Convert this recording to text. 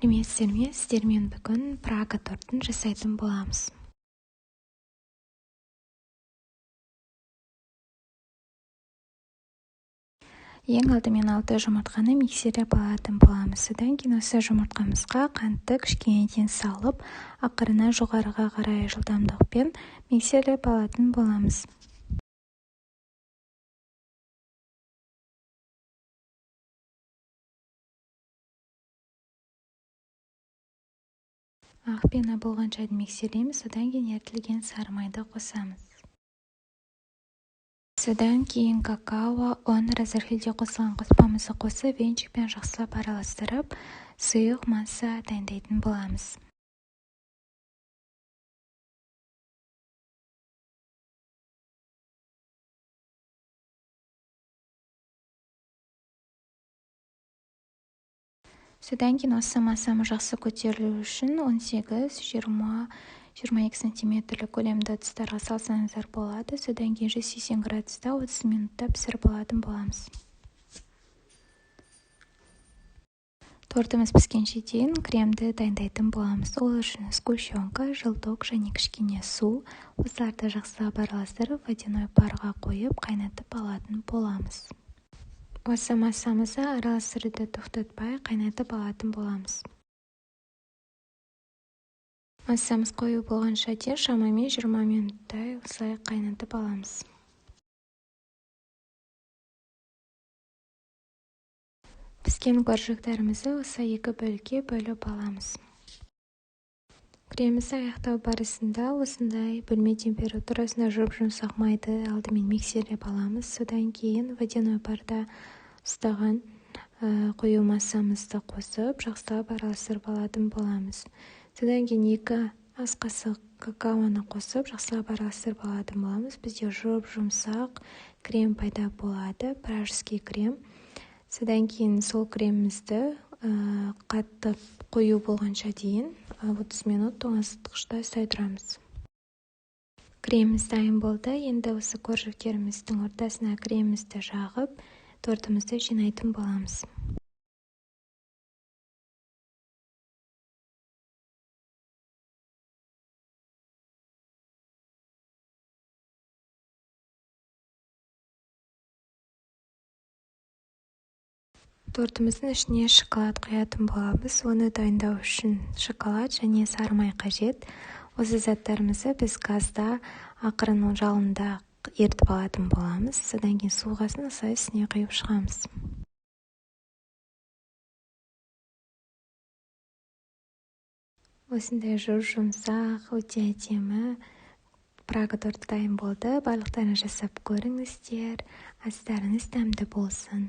Сәлеметсіздер ме? Сіздермен бүгін Прага тортын жасайтын боламыз. Ең алдымен 6 жұмыртқаны миксерлеп алатын боламыз. Содан кейін осы жұмыртқамызға қантты кішкенеден салып, ақырына жоғарыға қарай жылдамдықпен миксерлеп алатын боламыз. Ақ пена болғанша миксерлейміз, содан кейін ерітілген сары майды қосамыз. Содан кейін какао, ұн, разрыхлитель қосылған қоспамызды қосып, венчикпен жақсылап араластырып, сұйық масса дайындайтын боламыз. Содан кейін осы массамыз жақсы көтерілу үшін 18, 20, 22 сантиметрлік көлемді ыдыстарға салсаңыздар болады. Содан кейін 180 градуста 30 минутта пісіріп алатын боламыз. Тортымыз піскенше дейін кремді дайындайтын боламыз. Ол үшін сгущенка, желток және кішкене су. Осыларды жақсылап араластырып, водяной парға қойып, қайнатып алатын боламыз. Осы массамызды араластыруды тоқтатпай қайнатып алатын боламыз. Массамыз қою болғанша дейін шамамен 20 минуттай осылай қайнатып аламыз. Піскен коржиктарымызды осылай екі бөлікке бөліп аламыз. Кремімізді аяқтау барысында осындай бөлме температурасында жұп-жұмсақ майды алдымен миксерлеп аламыз. Содан кейін водяной парда ұстаған қою массамызды қосып, жақсылап араластырып алатын боламыз. Содан кейін 2 ас қасық какаоны қосып, жақсылап араластырып алатын боламыз. Бізде жұп-жұмсақ крем пайда болады, пражский крем. Содан кейін сол кремімізді қатты қою болғанша дейін 30 минут тоңазытқышта ұстай тұрамыз. Креміміз дайын болды. Енді осы коржиктеріміздің ортасына кремімізді жағып, тортымызды жинайтын боламыз. Тортымыздың ішіне шоколад құятын боламыз. Оны дайындау үшін шоколад және сары май қажет. Осы заттарымызды біз газда ақырын жалында ерітіп алатын боламыз. Содан кейін суығасын осылай үстіне құйып шығамыз. Осындай жұп-жұмсақ, өте әдемі Прага торты дайын болды. Барлықтарыңыз жасап көріңіздер. Астарыңыз дәмді болсын.